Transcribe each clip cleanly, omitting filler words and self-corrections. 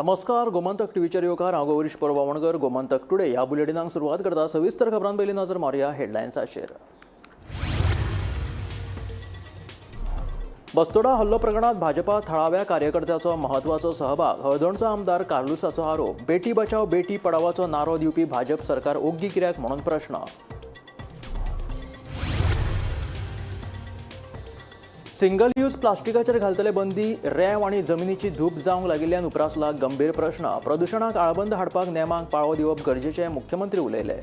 नमस्कार, गोमंतक टीव्हीचेर येवकार. हांव गौरीश परब गोमंतक टुडे ह्या बुलेटिनाक सुरवात करता. सविस्तर खबरां पयलीं नजर मारुया हेडलायन्साचेर. बस्तोडा हल्लो प्रकरणात भाजपा थळाव्या कार्यकर्त्याचो महत्वाचो सहभाग, हळदोणचो आमदार कार्लुसाचो आरोप. बेटी बचाव बेटी पढावाचो नारो दिवपी भाजप सरकार ओग्गी कित्याक म्हणून प्रश्न. सिंगल यूज प्लास्टिकाचेर घालतले बंदी. रेंव आनी जमिनीची धूप जावंक लागिल्ल्यान उप्रासला गंभीर प्रश्न. प्रदुशणाक आळबंद हाडपाक नेमांक पाळो दिवप गरजेचें, मुख्यमंत्री उलयले.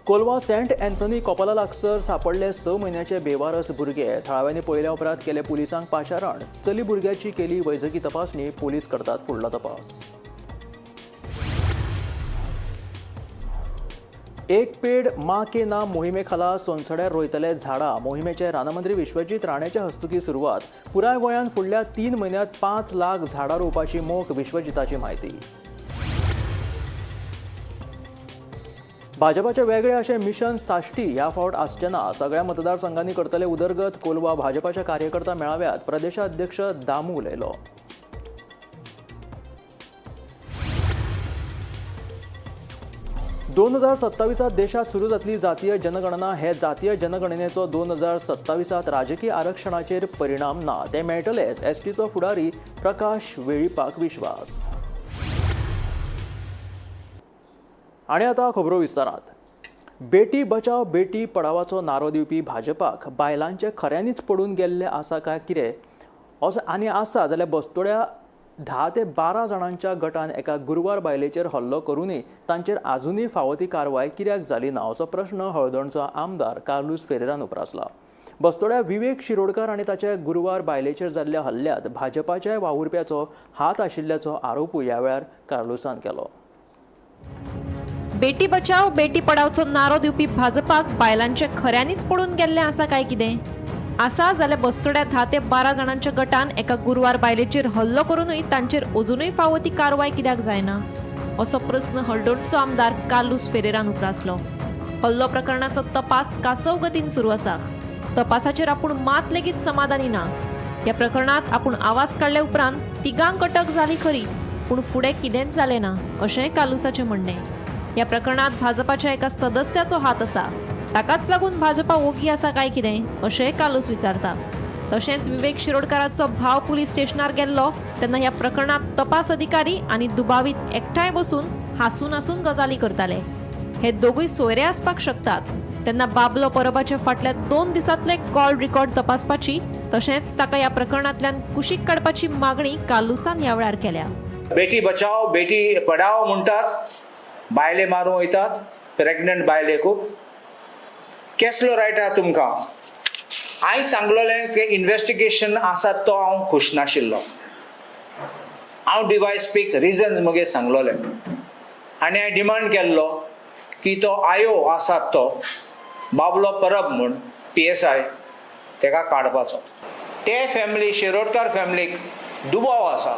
कोलवा सेंट अँथनी कोपाला लागसर सापडले 6 म्हयन्याचे बेवारस भुरगे. थळाव्यांनी पळयल्या उपरांत केले पुलिसांक पाचारण. चली भुरग्याची केली वैजकी तपासणी. पोलीस करतात फुडलो तपास. एक पेड माँ के नाम मोहिमे खाला सोनसड्यार रोयतले झाडां. मोहिमेचे रानमंत्री विश्वजीत राणेच्या हस्तुकी सुरवात. पुराय गोंयांत फुडल्या 3 म्हयन्यांत 5 लाख झाडां रोवपाची मोख, विश्वजिताची म्हायती. भाजपाचे वेगळे अशें मिशन साश्टी ह्या फावट आसचें ना. सगळ्या मतदारसंघांनी करतले उदरगत. कोलवा भाजपाच्या कार्यकर्ता मेळाव्यात प्रदेशाध्यक्ष दामू उलयलो. दोन 2027 देशात सुरू जातली जातीय जनगणना. हे जातीय जनगणनेचो 2027 राजकीय आरक्षणाचेर परिणाम ना, ते मेळटलेच, एसटीचो फुडारी प्रकाश वेळीपाक विश्वास. आनी आतां खबरो विस्तारात. बेटी बचाव बेटी पढावाचो नारो दिवपी भाजपाक बायलांचे खऱ्यांनीच पडून गेल्ले आसा काय कितें असो आनी आसा जाल्यार बस्तोड्या 10 ते 12 जाणांच्या गटान एका गुरवार बायलेचेर हल्लो करूनय तांचेर आजुनूय फावो ती कारवाय कित्याक जाली ना, असो प्रश्न हळदोणचो आमदार कार्लूस फेरेरान उप्रासला. बस्तोड्या विवेक शिरोडकर आनी ताच्या गुरवार बायलेचेर जाल्ल्या हल्ल्यांत भाजपाच्या वावुरप्याचो हात आशिल्ल्याचो आरोपूय ह्या वेळार कार्लुसान केलो. बेटी बचाव बेटी पढावचो नारो दिवपी भाजपाक बायलांचे खऱ्यांनीच पडून गेल्लें आसा काय कितें आसा जाल्यार बस्तोड्या 10 ते 12 जाणांच्या गटान एका गुरवार बायलेचेर हल्लो करूनय तांचेर अजुनूय फावो ती कारवाय कित्याक जायना, असो प्रस्न हळदोणचो आमदार कार्लूस फेरेरान उप्रासलो. हल्लो प्रकरणाचो तपास कासव गतीन सुरू आसा. तपासाचेर आपूण मात लेगीत समाधानी ना. ह्या प्रकरणात आपूण आवाज काडले उपरांत तिगांक अटक जाली खरी, पूण फुडें कितेंच जालें ना, अशेंय कार्लुसाचें म्हणणें. ह्या प्रकरणात भाजपाच्या एका सदस्याचो हात आसा, ताकाच लागून भाजपा ओगी आसा काय कितें, अशेंय कार्लूस विचारता. तशेंच विवेक शिरोडकाराचो भाव पुलीस स्टेशनार गेल्लो तेन्ना ह्या प्रकरणात तपास अधिकारी आनी दुबावीत एकठांय बसून हांसून हांसून गजाली करताले. हे दोगूय सोयरे आसपाक शकतात. तेन्ना बाबलो परबाच्या फाटल्या 2 दिसांतले कॉल रिकॉर्ड तपासपाची तशेंच ताका ह्या प्रकरणांतल्यान कुशीक काडपाची मागणी कार्लुसान ह्या वेळार केल्या. बेटी बचाव बेटी पढाव म्हणटात, बायले मारूंक वयतात, प्रेग्नंट बायले खूब. केसलो रायट आहा तुमकां? हांवें सांगलोलें की इन्वेस्टिगेशन आसा तो हांव खूश नाशिल्लो. हांव डिवायस पीक रिजन्स मगे सांगलोले आनी हांवें डिमांड केल्लो की तो आयो आसा तो बाबलो परब म्हूण PSI तेका काडपाचो. ते फॅमिली शिरोडकार फॅमिलीक दुबाव आसा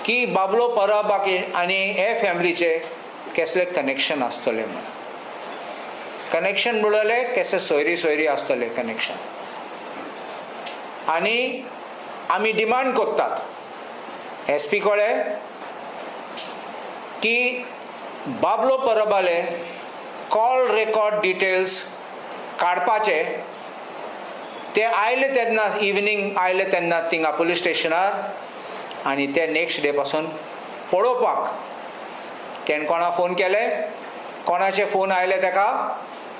की बाबलो परब आनी हे फॅमिलीचे केसले कनेक्शन आसतलें म्हूण. कनेक्शन म्हणलें केसे सोयरी सोयरी आसतले कनेक्शन. आनी आमी डिमांड करतात SP कडेन की बाबलो परबाले कॉल रेकॉर्ड डिटेल्स काडपाचे. ते आयले तेन्ना इवनींग आयले तेन्ना थिंगा पुलीस स्टेशनार आनी ते नेक्स्ट डे पासून पळोवपाक तेणें कोणा फोन केले, कोणाचे फोन आयले तेका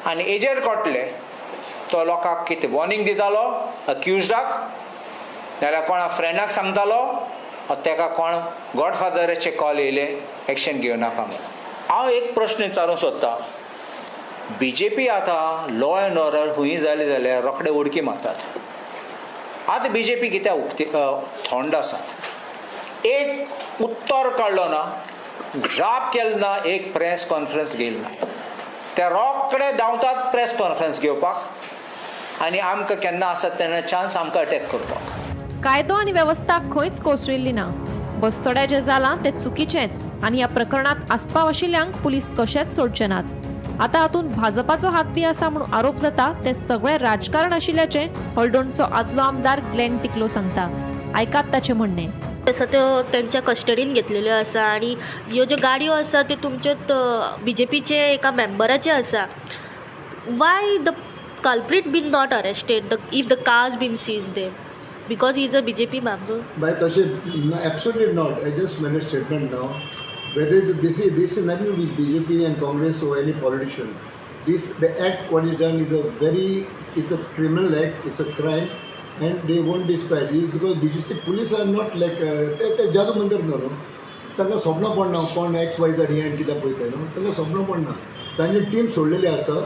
आनी एजेर कळटले तो लोकांक कितें वॉर्निंग दितालो अक्युजडाक, नाल्यार कोणा फ्रेंडाक सांगतालो, तेका कोण गॉडफादराचे कॉल येयले एक्शन घेवं नाका म्हणून. हांव एक प्रश्न विचारूंक सोदतां, BJP आतां लॉ एंड ऑर्डर हुंय जाले जाल्यार रोखडे उडकी मारतात. आतां BJP कित्याक उक्ती थंड आसात? एक उत्तर काडलो ना, जाप केलो ना, एक प्रेस कॉन्फरन्स घेयली ना. ते रोखडे धांवतात प्रेस कॉन्फरन्स घेवपाक आनी आमकां केन्ना आसत तेन्ना चान्स आमकां अटॅक करपाक. कायदो आनी वेवस्था खंयच कोसळिल्ली ना. बस्तोड्या जें जालां तें चुकीचेंच आनी ह्या प्रकरणात आस्पाव आशिल्ल्यांक पुलीस कशेंच सोडचे नात. आतां हातूंत भाजपाचो हात बी आसा म्हणून आरोप जाता ते सगळें राजकारण आशिल्ल्याचें हळदोणचो आदलो आमदार ग्लॅन टिकलो सांगता. आयकात ताचें म्हणणें. आसा त्यो तेंच्या कस्टडीन घेतलेल्यो आसा आनी ह्यो ज्यो गाडयो आसा त्यो तुमच्यो बीजेपीचे एका मेंबराचे आसा. Why the culprit been not arrested if the cars been seized then? Because he is a BJP member. By Toshi, no, absolutely not. I just made a statement now. Whether it's BC, this is nothing to do with BJP and Congress or any politician. This, the act, what is done is a very, it's a criminal act, it's a crime, and they won't be spared. It's because BJP police are not like, ते जादू मंदिर न्हू न्हू तांकां स्वप्न पडना कोण x Y Z हें कित्याक पळयता न्हू तांकां स्वप्न पडना. तांची टीम सोडलेली आसा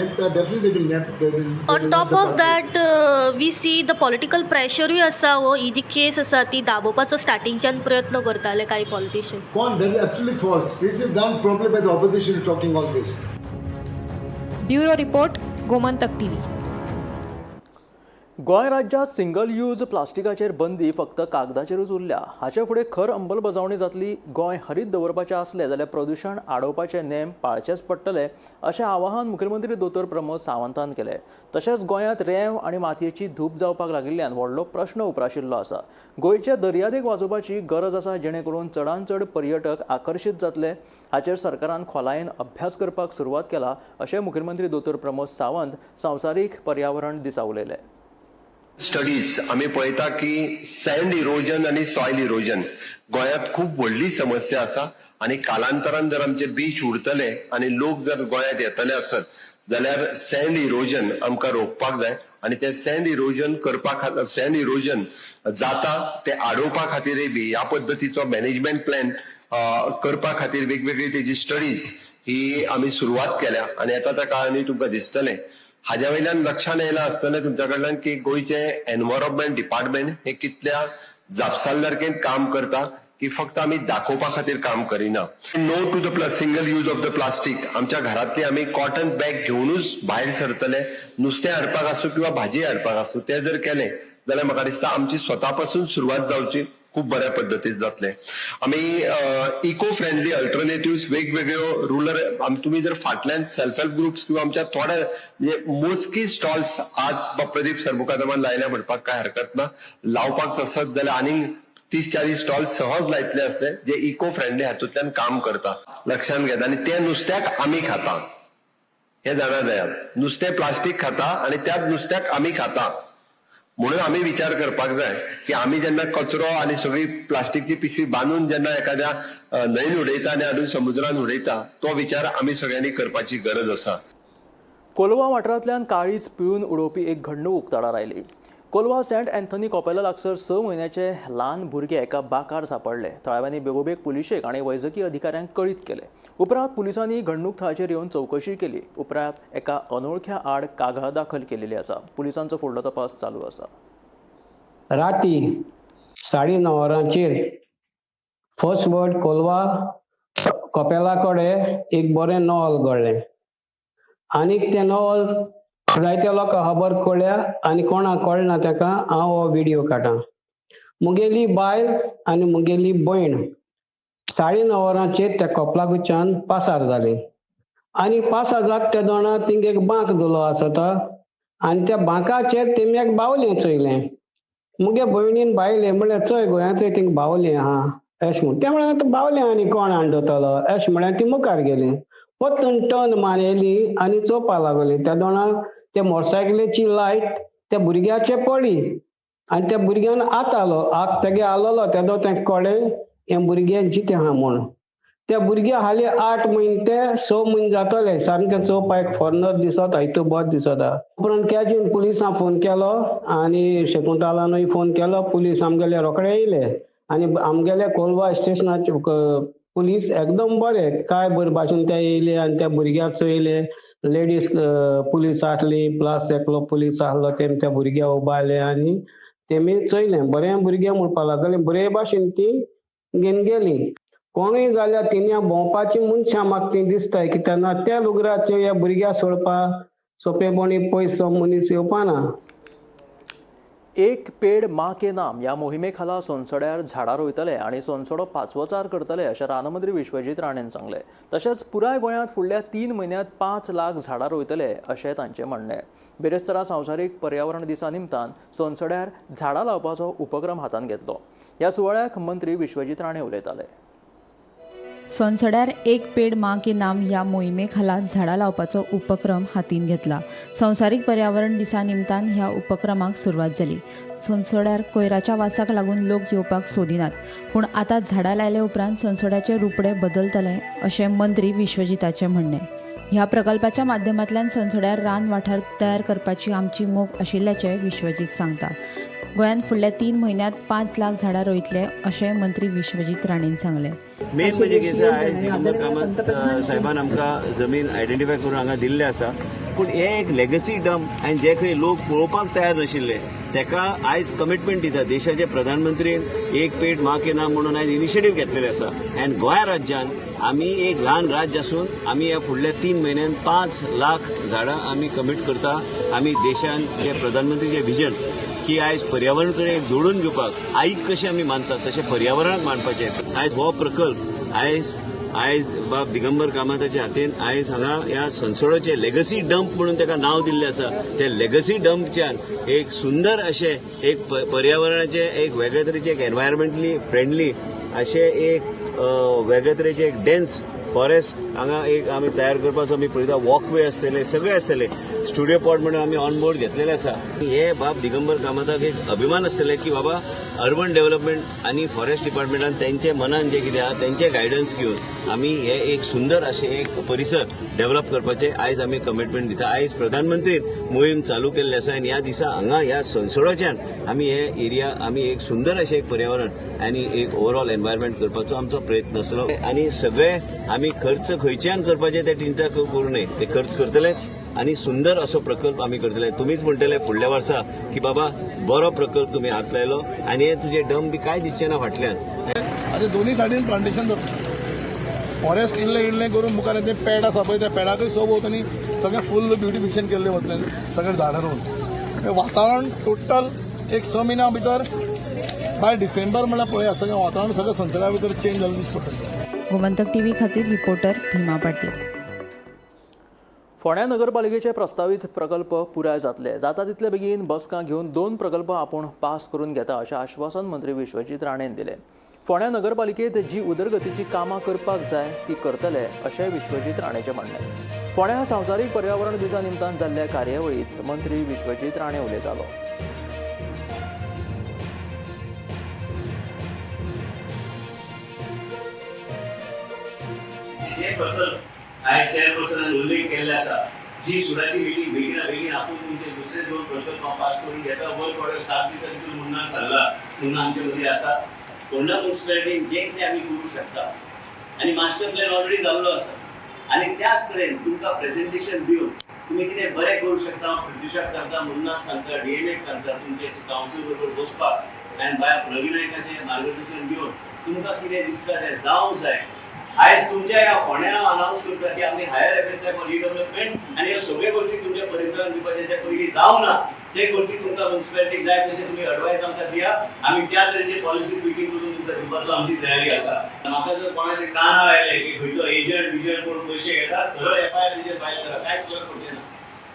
and definitely they will not, they will. On top of that we see the political प्रेशरूय आसा. हो ही जी केस आसा ती दाबोवपाचो स्टार्टिंगच्यान प्रयत्न करताले कांय politician. Con, that is absolutely false. This is done probably by the opposition talking all this. Bureau report, Gomantak TV. Goa राज्यांत single use प्लास्टिकाचेर बंदी फक्त कागदाचेरूच उरल्या. हाचे फुडें खर अंमलबजावणी जातली. गोंय हरीत दवरपाचें आसलें जाल्यार प्रदुशण आडोवपाचे नेम पाळचेच पडटले अशें आवाहन मुखेलमंत्री दोतोर प्रमोद सावंतान केलें. तशेंच गोंयांत रेंव आनी मातयेची धूप जावपाक लागिल्ल्यान व्हडलो प्रश्न उप्राशिल्लो आसा. गोंयचे दर्यादेग वाजोवपाची गरज आसा जेणे करून चडांत चड पर्यटक आकर्शीत जातले. हाचेर सरकारान खोलायेन अभ्यास करपाक सुरवात केला अशें मुखेलमंत्री दोतोर प्रमोद सावंत संवसारीक पर्यावरण दिसा उलयले. स्टडीज आमी पळयता की सँड इरोजन आनी सॉयल इरोजन गोंयांत खूब व्हडली समस्या आसा आनी कालांतरान जर आमचे बीच उरतले आनी लोक जर गोंयांत येतले आसत जाल्यार सँड इरोजन आमकां रोखपाक जाय आनी ते सँड इरोजन करपा खातीर, सँड इरोजन जाता ते आडोवपा खातीरय बी ह्या पद्दतीचो मॅनेजमेंट प्लॅन करपा खातीर वेगवेगळी तेजी स्टडीज ही आमी सुरवात केल्या आनी येता त्या काळांनी तुमकां दिसतलें. हाज्या वयल्यान लक्षात येयलां आसतलें तुमच्या कडल्यान की गोंयचें एनवायरमेंट डिपार्टमेंट हे कितल्या जापसालदारकेन काम करता की फक्त आमी दाखोवपा खातीर काम करिना. No to the single use of the plastic. आमच्या घरांतली आमी कॉटन बॅग घेवनूच भायर सरतले, नुस्तें हाडपाक आसूं किंवा भाजी हाडपाक आसूं, तें जर केलें जाल्यार म्हाका दिसता आमची स्वता पासून सुरवात जावची, खूब बऱ्या पद्दतीन जातलें. आमी इको फ्रेंडली अल्टरनेटिव्ह वेगवेगळ्यो रुरल, तुमी जर फाटल्यान सेल्फ हेल्प ग्रुप्स किंवा आमच्या थोड्या म्हणजे मोजकी स्टॉल्स आज प्रदीप सरमुखादामान लायल्या म्हणपाक काय हरकत ना. लावपाक आसत जाल्यार आनीक 30-40 स्टॉल सहज लायतले आसले जे इको फ्रेंडली हातूंतल्यान काम करता. लक्षात घेता आनी ते नुस्त्याक आमी खाता हे जाणा जायात. नुस्तें प्लास्टीक खाता आनी त्याच नुस्त्याक आमी खाता, म्हणून आमी विचार करपाक जाय की आमी जेन्ना कचरो आनी सगळी प्लास्टिकची पिशवी बांदून जेन्ना एखाद्या न्हंयेन उडयता आनी हाडून समुद्रान उडयता, तो विचार आमी सगळ्यांनी करपाची गरज आसा. कोलवा वाठारांतल्यान काळीज पिळून उडोवपी एक घडणूक उक्ताडार आयली. कोलवा सेंट अँथनी कॉपेला लागसर 6 म्हयन्याचे ल्हान भुरगे एका बाकार सापडले. थळाव्यांनी बेगोबेग पुलिशेक आनी वैजकी अधिकाऱ्यांक कळीत केले. उपरांत पुलिसांनी घडणूक थळाचेर येवन चवकशी केली. उपरांत एका अनोळख्या आड कागाळ दाखल केलेली आसा. पुलिसांचो फुडलो तपास चालू आसा. राती 9:30 वरांचेर फर्स्ट वर्ड कोलवा कपेला कडेन एक बरें नवल घडलें आनीक तें नवल जायत्या लोकांक खबर कळ्ळ्या आनी कोणाक कळना ताका हांव हो व्हिडियो काडटा. मुगेली बायल आनी मुगेली भयण 9:30 वरांचेर त्या कपलाकुच्यान पासार जाली आनी पासार जाता त्या दोणा तिंगा एक बांक दिलो आसता आनी त्या बांकाचेर तेमी एक बावलें चोयलें. मुगे भयणीन बायले म्हणल्यार चोय गोंयांत थिंगा बावलें आहा अशें म्हूण. तें म्हळ्यार आतां बावलें आनी कोण हाडटलो अशें म्हळ्यार ती मुखार गेली. परतून टर्न मारली आनी चोवपाक लागली. त्या दोणाक ते मोटरसायकलीची लायट त्या भुरग्याचे पडली आनी त्या भुरग्यान आत आलो, आत तेगे आलोलो तेदो तें कळ्ळें हें भुरगें जितें आहा म्हूण. त्या भुरग्या हाली 8 म्हयने ते 6 म्हयने जातले, सामकें चोवपाक फॉरनर दिसता, इतू बरो दिसता. उपरांत कॅजीन पुलिसांक फोन केलो आनी शकुंतलानूय फोन केलो. पुलीस आमगेले रोखडे येयले आनी आमगेले कोलवा स्टेशनाचे पुलीस एकदम बरे, काय बरे भाशेन ते येयले आनी त्या भुरग्याक चोयले. लेडीज पुलीस आसली प्लस एकलो पुलीस आसलो, तेमी त्या भुरग्याक उबारले आनी तेमी चोयलें. बरें भुरगें म्हणपाक लागले, बरे भाशेन ती घेवन गेली. कोणूय जाल्यार तिणें भोंवपाची मनशां म्हाका ती दिसताय कित्याक ना त्या लुगराचेर ह्या भुरग्याक सोडपाक सोंपेपणी पयसो मनीस येवपाना. एक पेड माँ के नाम ह्या मोहिमे खाला सोनसड्यार झाडां रोयतले आनी सोनसडो पाचवोचार करतले अशें रानमंत्री विश्वजीत राणेन सांगलें. तशेंच पुराय गोंयांत फुडल्या 3 म्हयन्यांत 5 लाख झाडां रोयतले अशें तांचें म्हणणें. बिरेस्तारा संवसारीक पर्यावरण दिसा निमतान सोनसड्यार झाडां लावपाचो उपक्रम हातांत घेतलो. ह्या सुवाळ्याक मंत्री विश्वजीत राणे उलयताले. सोनसड्यार एक पेड माँ के नाम ह्या मोहिमे खाला झाडां लावपाचो उपक्रम हातीन घेतला. संवसारीक पर्यावरण दिसा निमतान ह्या उपक्रमाक सुरवात जाली. सोनसड्यार कोयराच्या वासाक लागून लोक येवपाक सोदिनात, पूण आतां झाडां लायले उपरांत सोनसड्याचें रुपडें बदलतलें अशें मंत्री विश्वजिताचें म्हणणें. ह्या प्रकल्पाच्या माध्यमांतल्यान सोनसड्यार रान वाठार तयार करपाची आमची मोख आशिल्ल्याचें विश्वजीत सांगता. गोंयांत फुडल्या 3 म्हयन्यांत 5 लाख झाडां रोयतले अशें मंत्री विश्वजीत राणेन सांगलें. मेन म्हणजे कितें, आयज दिगंबर कामत साहेबान आमकां जमीन आयडेंटिफाय करून हांगा दिल्लें आसा, पूण हे एक लेगसी डंप आनी जे खंय लोक पळोवपाक तयार नाशिल्ले तेका आयज कमिटमेंट दिता. देशाचे प्रधानमंत्रीन एक पेड माँ के नाम म्हणून आयज इनिशिएटीव घेतलेले आसा आनी गोंया राज्यान आमी एक ल्हान राज्य आसून आमी ह्या फुडल्या 3 म्हयन्यान 5 लाख झाडां आमी कमीट करता. आमी देशान जे प्रधानमंत्रीचे विजन की आयज पर्यावरण कडेन जोडून घेवपाक आईक कशें आमी मानतात तशें पर्यावरणाक मानपाचें. आयज हो प्रकल्प आयज आयज बाब दिगंबर कामताच्या हातीन आयज हांगा ह्या सनसोडाचे लेगसी डंप म्हणून ताका नांव दिल्लें आसा. त्या लेगसी डंपच्यान एक सुंदर अशें एक पर्यावरणाचें एक वेगळे तरेचें एक एनवायरमेंटली फ्रेंडली अशें एक वेगळे तरेचें एक डेन्स फॉरेस्ट हांगा एक आमी तयार करपाचो आमी पळयता. वॉकवे आसतले, सगळे आसतले, स्टुडियो पॉट म्हणून आमी ऑन बोर्ड घेतलेले आसा. हे बाब दिगंबर कामताक एक अभिमान आसतले की बाबा अर्बन डेव्हलपमेंट आनी फॉरेस्ट डिपार्टमेंटान तेंचे मनान जे कितें आहा तेंचे गायडन्स घेवन आमी हे एक सुंदर अशें एक परिसर डेव्हलप करपाचें आयज आमी कमिटमेंट दिता. आयज प्रधानमंत्रीन मोहीम चालू केल्ली आसा आनी ह्या दिसा हांगा ह्या सनसोडाच्यान आमी हे एरिया आमी एक सुंदर अशें एक पर्यावरण आनी एक ओवरऑल एनवायरमेंट करपाचो आमचो प्रयत्न आसलो. आनी सगळे आमी खर्च खंयच्यान करपाचे ते चिंता करूं नये, ते खर्च करतलेच आनी सुंदर असो प्रकल्प आमी करतले. तुमीच म्हणटले फुडल्या वर्सा की बाबा बरो प्रकल्प तुमी हात लायलो आनी हे तुजे डम बी कांय दिसचें ना फाटल्यान. आतां दोनूय सायडीन प्लांटेशन जाता, फॉरेस्ट इल्लें इल्लें करून मुखार तें पेड आसा पळय, त्या पेडाकय सभोंवतणी सगळें फूल ब्युटिफिकेशन केल्लें वतलें, सगळें झाडां रोवन वातावरण टोटल एक 6 म्हयन्या भितर बाय डिसेंबर म्हणल्यार पळया सगळें वातावरण सगळें संवसारा भितर चेंज जाल्लें दिसता पडटलें. गोमंतक टीव्ही खातीर रिपोर्टर भीमा पाटील. फोंड्या नगरपालिकेचे प्रस्तावीत प्रकल्प पुराय जातले, जाता तितले बेगीन बसका घेवन 2 प्रकल्प आपूण पास करून घेता अशें आश्वासन मंत्री विश्वजीत राणेन दिलें. फोंड्या नगरपालिकेंत जी उदरगतीची कामां करपाक जाय ती करतले अशें विश्वजीत राणेचें म्हणणें. फोंड्या संवसारीक पर्यावरण दिसा निमतान जाल्ल्या कार्यावळींत मंत्री विश्वजीत राणे उलयतालो. हे प्रकल्प आयज चेअरपर्सनान उल्लेख केल्ले आसा. जी सुडाची मिटींग बेगीना बेगीन आपूण तुमचे दुसरे 2 प्रकल्प हांव पास करून घेता. वर्क ऑर्डर 7 दिसां भितर मुन्नान सांगला, मुन्ना आमचे मदीं आसा. फोंडा मुन्सिपालिटीन जें कितें आमी करूंक शकता आनी मास्टर प्लॅन ऑलरेडी जाल्लो आसा आनी त्याच तरेन तुमकां प्रेजेंटेशन दिवन तुमी कितें बरें करूंक शकता. हांव प्रत्युषाक सांगता, मुन्नाक सांगता, डीएमएक सांगता, तुमचे कावन्सील बरोबर बसपाक आनी बाय प्रवीण नायकाचें मार्गदर्शन घेवन तुमकां कितें दिसता तें जावंक जाय. आयज तुमच्या ह्या फोंड्या अनावन्स करता की आमी हायर एफएसआय फॉर रिडेव्हलपमेंट आनी ह्यो सगळ्यो गोश्टी तुमच्या परिसरांत दिवपाचे ते पयलीं जावंक ना ते गोश्टी तुमकां मुन्सिपालिटीक जाय तशें तुमी एडवायस आमकां दिया, आमी त्या तरेची पॉलिसी मिटींग करून तुमकां दिवपाचो आमची तयारी आसा. म्हाका जर कोणाचे कानार आयले की खंयचो एजंट बिजंट कोण पयशे घेता, सरळ एफआयआर तेजेर फायल करा, कांयच फरक पडचें ना.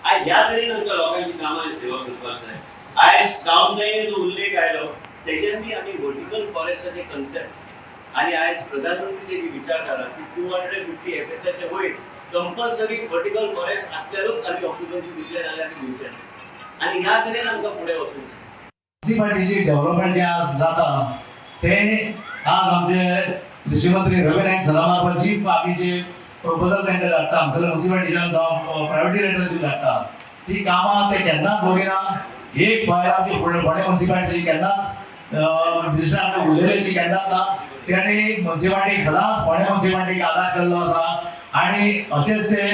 आयज ह्या तरेन आमकां लोकांची कामां आनी सेवा करपाक जाय. आयज टावन प्लॅनिंग जो उल्लेख आयलो तेजेर बी आमी वर्टिकल फॉरेस्टाचे कन्सेप्ट आनी आयज प्रधानमंत्रीची जी विचारधारा की 250 एफएसआयच्या वयर कंपल्सरी वर्टिकल फॉरेस्ट आसल्यारूच आमी ऑक्युपन्सी दिल्ले जाल्यार आमी दिवचे ना आनी ह्या तरेन आमकां फुडें वचूंक जाय. मुन्सिपालिटीची डेव्हलपमेंट जें आज जाता तें आज आमचे कृषी मंत्री रवी नायक सरा मार्फत जी आमी जे प्रपोजल तांकां धाडटा हांगसरल्या मुन्सिपालिटीच्यान जावं प्रायवेट डिरेक्टर दिवन धाडटा ती कामां ते केन्नाच दवरिना. एक फायल आमची फोंडें मुन्सिपालिटीची केन्नाच मिनिस्टर आमकां उलयलेशी केन्नाच ना. तांणी मुन्सिपालिटीक सदांच फोंडें मुन्सिपालिटीक आदार केल्लो आसा आनी अशेंच ते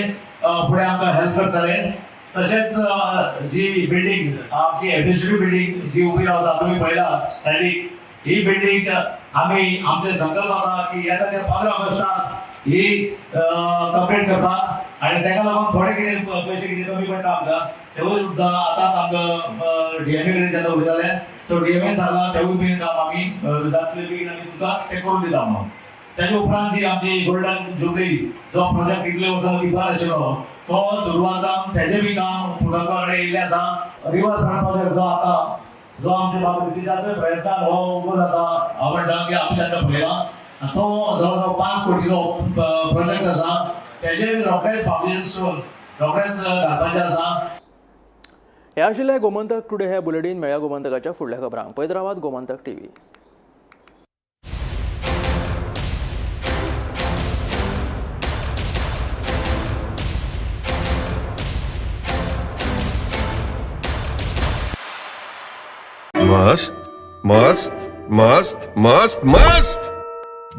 फुडें आमकां हेल्प करतले. तशेंच जी बिल्डींग आमची एडमिनिस्ट्रेटीव बिल्डींग जी उबी रावता तुमी पळयला सायडीक, ही बिल्डींग आमी आमचे संकल्प आसा की येता त्या 15 ऑगस्टाक ही कंप्लीट करपाक. आनी ताका लागून थोडे कितें पयशे कितें कमी पडटा आमकां, तेवूय सुद्दां आतांच आमकां डीएमए कडेन जेन्ना उलयताले, सो डीएमएन सांगला तेवूय बीन काम आमी जातले बेगीन आमी तुमकां तें करून दिता म्हणून. तेच्या उपरांत जी आमची गोल्डन जुबली जो प्रोजेक्ट इतले वर्सां मदीं बंद आशिल्लो तो सुरवात जावन तेजें बी काम पूर्णत्वा कडेन येयल्लें आसा. रिवर फ्रंट प्रोजेक्ट जो आतां जो आमच्या बाब रितीजाचो प्रयत्नान हो उबो जाता, हांव म्हणटा की आमी तांकां पळयला, तो जवळ जवळ 5 कोटीचो प्रोजेक्ट आसा, तेजेर रोखडेच फावंडेशन स्टोन रोखडेच घालपाचें आसा. हे आशिल्लें गोमंतक टुडे हे बुलेटीन. मेळया गोमंतकाच्या फुडल्या खबरांक. पळयत रावात गोमंतक टीव्ही. मस्त मस्त मस्त मस्त मस्त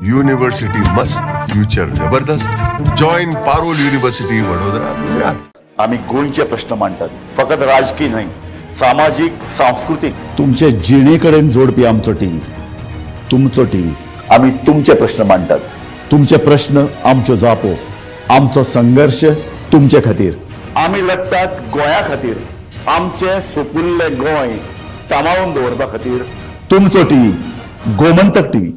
युनिव्हर्सिटी मस्त, फ्युचर जबरदस्त. Join Parul university, Vadodara, Gujarat. आम्ही गोंयचे प्रश्न मांडटात, फकत राजकीय न्हय, सामाजीक, सांस्कृतीक, तुमचे जिणे कडेन जोडपी आमचो टीव्ही, तुमचो टीव्ही. आम्ही तुमचे प्रश्न मांडटात, तुमचे प्रश्न आमच्यो जापो, आमचो संघर्श तुमचे खातीर. आमी लढटात गोंया खातीर, आमचें सोपुल्लें गोंय सांबाळून दवरपा खातीर. तुमचो टीव्ही, गोमंतक टीव्ही.